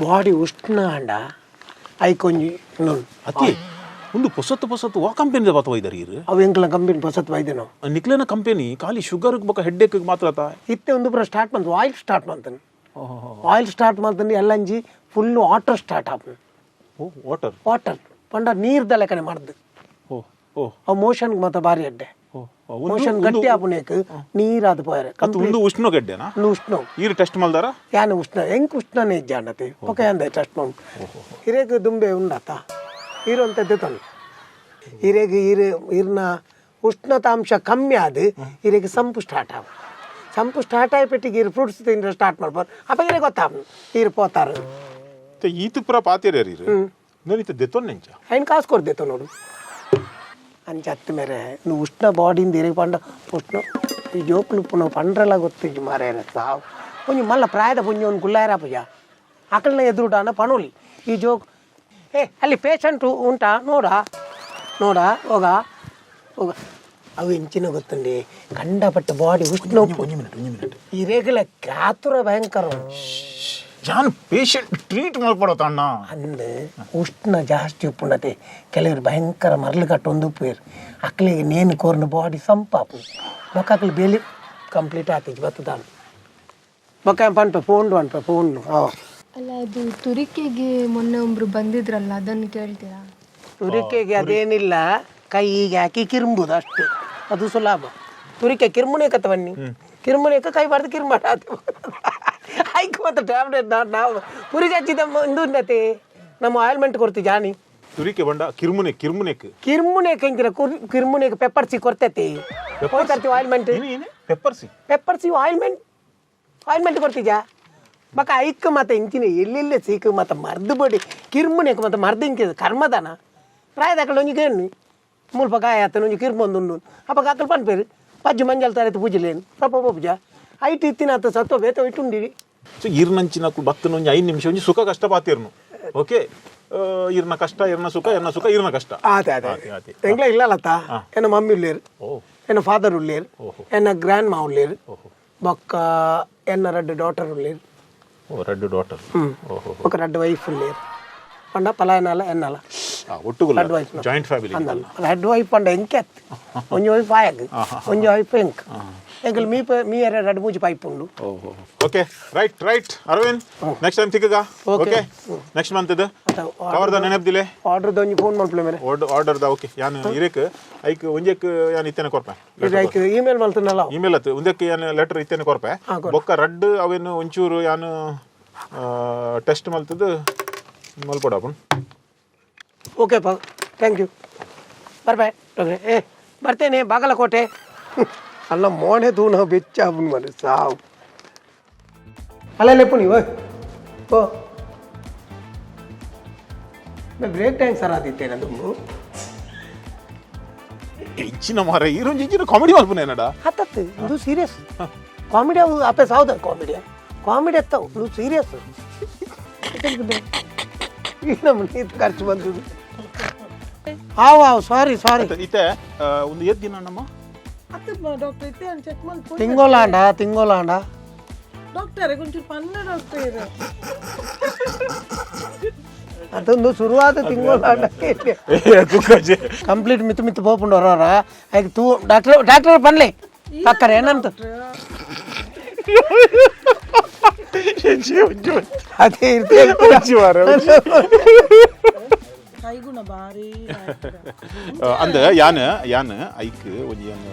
Body ಉಷ್ಣ ಆಂಡ ಐಕೊಂಜಿ ಇನ್ನೊಂದು. ಅತಿ ಒಂದು ಪೊಸತ್ತು ಪೊಸತ್ತು ವಾ ಕಂಪೆನಿದ ಬಾತ ವೈದರ್ ಇರು. ಅವು ಎಂಕ್ಲ ಕಂಪನಿ ಪೊಸತ್ ವೈದ್ಯ ನಾವು. ನಿಕ್ಲೇನ ಕಂಪೆನಿ ಖಾಲಿ ಶುಗರ್ ಬೊಕ ಹೆಡ್ಡೇಕ್ ಮಾತ್ರ ತಾ. ಇತ್ತೆ ಒಂದು ಪೂರ ಸ್ಟಾರ್ಟ್ ಮಂತ್ oil start ಮಾಡ್ತಾನೆ. ಆಯಿಲ್ ಸ್ಟಾರ್ಟ್ ಮಾಡ್ತಾನೆ, ಎಲ್ಲಂಜಿ full water start ಆಪುಂಡು. ಓ, ವಾಟರ್. ವಾಟರ್ ಪಂಡ ನೀರ್ದ ಲೆಕ್ಕನೆ ಮಾಡ್ದು. ಓ ಓ. ಅವು ಮೋಷನ್ಗೆ ಮಾತ್ರ ಭಾರಿ ಅಡ್ಡೆ. ಓ. ಮೋಷನ್ ಗಟ್ಟಿ ಆಪುನೇಕ್ ನೀರಾದ ಪೋಯರೆ. ಅತ್ತು ಒಂದು ಉಷ್ಣ ಗಡ್ಡೆನಾ? ಒಂದು ಉಷ್ಣ. ಈರು ಟೆಸ್ಟ್ ಮಲ್ದಾರ? ಯಾನ್ ಉಷ್ಣ, ಎಂಕ್ ಉಷ್ಣನೇ ಇಜ್ಜಾಂಡತೆ. ಓಕೆ, ಅಂದೆ ಟೆಸ್ಟ್ ಮಾಡು. ಹಿರೇಗ್ ದುಂಬೆ ಉಂಡಾತ ಹೀರೋಂತದ್ದೆ ತನು. ಹಿರೇಗ್ ಹಿರೇ ಇರ್ನ ಉಷ್ಣತಾಂಶ ಕಮ್ಮಿ ಆದ್ ಹಿರೇಗ್ ಸಂಪು ಸ್ಟಾರ್ಟ್ ಆವು. ಸಂಪು ಸ್ಟಾರ್ಟ್ ಆಯ್ಪೆಟ್ಟಿಗೆ ಇರು ಫ್ರೂಟ್ಸ್ ತಿಂದ್ರೆ ಸ್ಟಾರ್ಟ್ ಮಾಡ್ಬೋದು. ಅಪ್ಪ ಹಿರೇ ಗೊತ್ತಾಪ ಈರು ಪೋತಾರು. ಈತು ಪುರ ಪಾತೇರಿ ಇರು ನಾನು ಇತ್ತ ದೆತ್ತೊನ್ನೆಂಚ. ಐನ್ ಕಾಸು ಕೊರ್ದೆತ್ತ ನೋಡು. ಅಂಚ ಅತ್ತ ಮೇರೆ ನೀವು ಉಷ್ಣ ಬಾಡಿಂದ ಹಿರೇಗ್ ಪಂಡ ಉಷ್ಣ ಈ ಜೋಕುಲು ಪುನಃ ಪಂಡ್ರೆಲ್ಲ ಗೊತ್ತಿಜ್ಜಿ ಮಾರ್ರೆ. ಸಾವು ಒಂಜಿ ಮಲ್ಲ ಪ್ರಾಯದ ಪುಂಜಿ ಒಂದು ಗುಲ್ಲಾಯರ ಪೂಜ ಅಕಲ್ನ ಎದುರುಡಾನ ಪಣೋಲಿ ಈ ಜೋಕ್. ಏ, ಅಲ್ಲಿ ಪೇಷಂಟು ಉಂಟಾ ನೋಡ ನೋಡ, ಹೋಗ ಹೋಗ. ಅವು ಎಂಚಿನ ಗೊತ್ತುಂಡಿ ಕಂಡಪಟ್ಟ ಬಾಡಿ ಉಷ್ಣ. ಒಂಜಿ ಮಿನಿಟ್, ಒಂಜಿ ಮಿನಿಟ್. ಈ ರೇಗಲ ಕಾತುರ ಭಯಂಕರ. ಜಾನ್ ಪೇಷಂಟ್ ಟ್ರೀಟ್ ಮಲ್ಪಡೋ ಅಣ್ಣ. ಅಂದ್ ಉಷ್ಣ ಜಾಸ್ತಿ ಉಪ್ಪುಂಡತೆ ಕೆಲವರು ಭಯಂಕರ ಮರಳು ಕಟ್ಟೊಂದು ಉಪ್ಪುವೇರು. ಅಕ್ಲಿಗೆ ನೇನು ಕೋರ್ನ ಬಾಡಿ ಸಂಪಾಪು ಬೊಕ್ಕ ಅಕ್ಲು ಬೇಲಿ ಕಂಪ್ಲೀಟ್ ಆತಿಜ್ ಬತ್ತದಾನ. ಬೊಕ್ಕ ಪನ್ಪೆ ಫೋನ್ ಪನ್ಪೆ ಫೋನ್. ಅಲ್ಲ, ಅದು ತುರಿಕೆಗೆ ಮೊನ್ನೆ ಒಬ್ರು ಬಂದಿದ್ರಲ್ಲ, ಅದನ್ನು ಕೇಳ್ತೀರಾ? ತುರಿಕೆಗೆ ಅದೇನಿಲ್ಲ, ಕೈಗೆ ಹಾಕಿ ಕಿರುಂಬುದು ಅಷ್ಟೇ. ಅದು ಸುಲಭ. ತುರಿಕೆ ಕಿರ್ಮುನೇಕತ್ತ ಬನ್ನಿ, ಕಿರ್ಮುನೇಕ ಕೈ ಬಾರ್ದು ಕಿರ್ಮಾಟ ಐಕ್ ಮಾತ್ರ ಟ್ಯಾಬ್ಲೆಟ್. ನಾವು ತುರಿಕೆ ಹಚ್ಚಿದ ಇಂದು ಉನ್ನತಿ ನಮ್ಮ ಆಯಿಲ್ಮೆಂಟ್ ಕೊಡ್ತೀವಿ ಜಾನಿ. ತುರಿಕೆ ಬಂಡ ಕಿರ್ಮುನೆ ಕಿರ್ಮುನೆಕ್. ಕಿರ್ಮುನೇಕ ಇಂಚಿನ ಕಿರ್ಮುನೇಕ ಪೆಪ್ಪರ್ ಸಿ ಕೊಡ್ತೈತಿ, ತರ್ತೀವಿ ಆಯಿಲ್ಮೆಂಟ್. ಏನೇ pepper C? Pepper C ointment, ointment ಕೊಡ್ತೀಜಾ. ಬಕ ಐಕ್ ಮತ್ತೆ ಇಂಚಿನ ಎಲ್ಲೆಲ್ಲ ಸೀಕು ಮತ್ತೆ ಮರ್ದು ಬಡಿ ಕಿರ್ಮುನೇಕ ಮತ್ತೆ ಮರ್ದು ಇಂಚಿದ ಕರ್ಮದಾನ ಪ್ರಾಯದ ಒಂಜಿ ಕೇಳು ಮುಲ್ಪ ಗಾಯ ಆತನ ಒಂಜಿ ಕಿರ್ಮೊಂದು ಉಂಡು. ಅಪ್ಪ ಅಕಲ್ ಪನ್ಪೇರು ಪಜ್ಜು ಮಂಜಲ್ ತರೈತಿ ಪೂಜಲೇನು ರಪ್ಪ ಪೂಜ ಐಟ್ ಇತ್ತಿನ ಆತ ಸತ್ವ ಬೇತ ಇಟ್ಟುಂಡಿರಿ. ಸೊ ಇರ್ನಂಚಿನ ಬತ್ತನ ಒಂಜಿ 5 ನಿಮಿಷ ಒಂಜಿ ಸುಖ ಕಷ್ಟ ಪಾತಿರ್ನು. ಓಕೆ, ಇರ್ನ ಕಷ್ಟ ಇರ್ನ ಸುಖ, ಇರ್ನ ಸುಖ ಇರ್ನ ಕಷ್ಟ. ಆತೆ ಆತೆ. ಆತೆ, ಆತೆ. ಎಂಗ್ಲ ಇಲ್ಲಲತ್ತ ಎನ್ನ ಮಮ್ಮಿ ಉಳ್ಳೇರು. ಎನ್ನ ಫಾದರ್ ಉಳ್ಳೇರು. ಎನ್ನ ಗ್ರ್ಯಾಂಡ್ ಮಾ ಉಳ್ಳೇರು. ಬೊಕ್ಕ ಎನ್ನ ರಡ್ಡು ಡಾಟರ್ ಉಳ್ಳೇರು. ಓ, ರಡ್ಡು ಡಾಟರ್. ಓಹೋ. ಬೊಕ್ಕ ರಡ್ಡು ವೈಫ್ ಉಳ್ಳೇರು. ಪಂಡ ಪಲಾಯನಲ ಎನ್ನಲ. ಒಟ್ಟುಗುಲ್ಲ. ರಡ್ಡು wife. Joint family. ಅಂದಲ್ಲ, head wife ಪಂಡ ಎಂಕೆ ಅತ್ ಒಂಜಿ ವೈಫ್ ಆಯಗ್, ಒಂಜಿ ವೈಫ್ ಎಂಕ್. ಎಂಕಲ್ ಮೀ ಮೀ ಎರೆ ರಡ್ಡು ಮೂಜಿ ಪೈಪ್ ಉಂಡು. ಓಹೋ, okay, right right Arvind, next time ತಿಕ್ಕಗ. Okay. Okay, next month ಇದು ಕವರ್ದ ನೆನಪ್ದಿಲೆ. ಆರ್ಡರ್ ಒಂಜಿ ಫೋನ್ ಮಲ್ಪಲೆ ಮೇಲೆ. ಆರ್ಡರ್ ಆರ್ಡರ್ದ. ಓಕೆ, ಯಾನ್ ಇರೇಕ್ ಐಕ್ ಒಂಜೆಕ್ ಯಾನ್ ಇತ್ತೇನೆ ಕೊರ್ಪೆ. ಐಕ್ ಇಮೇಲ್ ಮಲ್ತನಲ್ಲ. ಇಮೇಲ್ ಅತ್ತು, ಒಂದಕ್ಕೆ ಯಾನ್ ಲೆಟರ್ ಇತ್ತೇನೆ ಕೊರ್ಪೆ. ಕೊರ್ಪೆ. ಬೊಕ್ಕ ರಡ್ಡು ಅವೇನು ಒಂಚೂರು ಯಾನ್ ಟೆಸ್ಟ್ ಮಲ್ತದ್ದು ಮಲ್ಪೊಡಾಪುಂಡು. ಓಕೆ ಪಾ, thank you, ಬರ್ಬಾಯ್. Okay, ಏ ಬರ್ತೇನೆ ಬಾಗಲಕೋಟೆ. ಅಲ್ಲ, ಮೋನೆ ತೂನ ಬೆಚ್ಚ ಆಪುಂಡು ಮರೆ ಸಾವು. ಅಲ್ಲ, ಲೆಪ್ಪು ನೀವು. ಓ, break time sir ಆದಿತ್ತೇನೆ ದುಂಬು. ಹೆಚ್ಚಿನ ಮಾರ ಈರೊಂಜಿ ಇಂಚಿನ ಕಾಮಿಡಿ ಮಲ್ಪುನೇನಡ. ಹತ್ತತ್ತು ಇದು ಸೀರಿಯಸ್ ಕಾಮಿಡಿ. ಅವು ಅಪ್ಪೆ ಸಾವ್ದ ಕಾಮಿಡಿ ಕಾಮಿಡಿ ಎತ್ತವು. ಇದು ಸೀರಿಯಸ್. ಈ ನಮ್ಮ ನೀತು ಖರ್ಚು ಬಂದದ್ದು. ಆವ್ ಆವ್, ಸಾರಿ ಸಾರಿ. ಇತ್ತೆ ಒಂದು ಏತ್ ದಿನ ನಮ್ಮ? ಡಾಕ್ಟರ್ ಇತ್ತೆ ಚೆಕ್ ಮಲ್ಪು. ತಿಂಗೋಲಾಂಡ ತಿಂಗೋಲಾಂಡ. ಡಾಕ್ಟರ್ ಒಂಚೂರು ಪನ್ನ ಡಾಕ್ಟರ್. ಅದೊಂದು ಶುರುವಾದ ತಿಂಗೋಲಾಂಡ. ಕುಕ್ಕಾಜೆ. ಕಂಪ್ಲೀಟ್ ಮಿತ್ತು ಮಿತ್ತು ಪೋಪುಂಡು ಹೊರವರ ಐಕ್ ತೂ. ಡಾಕ್ಟರ್ ಡಾಕ್ಟರ್ ಪನ್ಲೆ ಪಕ್ಕನೆ ಏನಂತ ಅದೇ ಇರ್ತದೆ. ಕೈಗುಣ ಭಾರಿ. ಅಂದ ಯಾನ್ ಯಾನ್ ಐಕ್ ಒಂಜಿ ಯಾನ್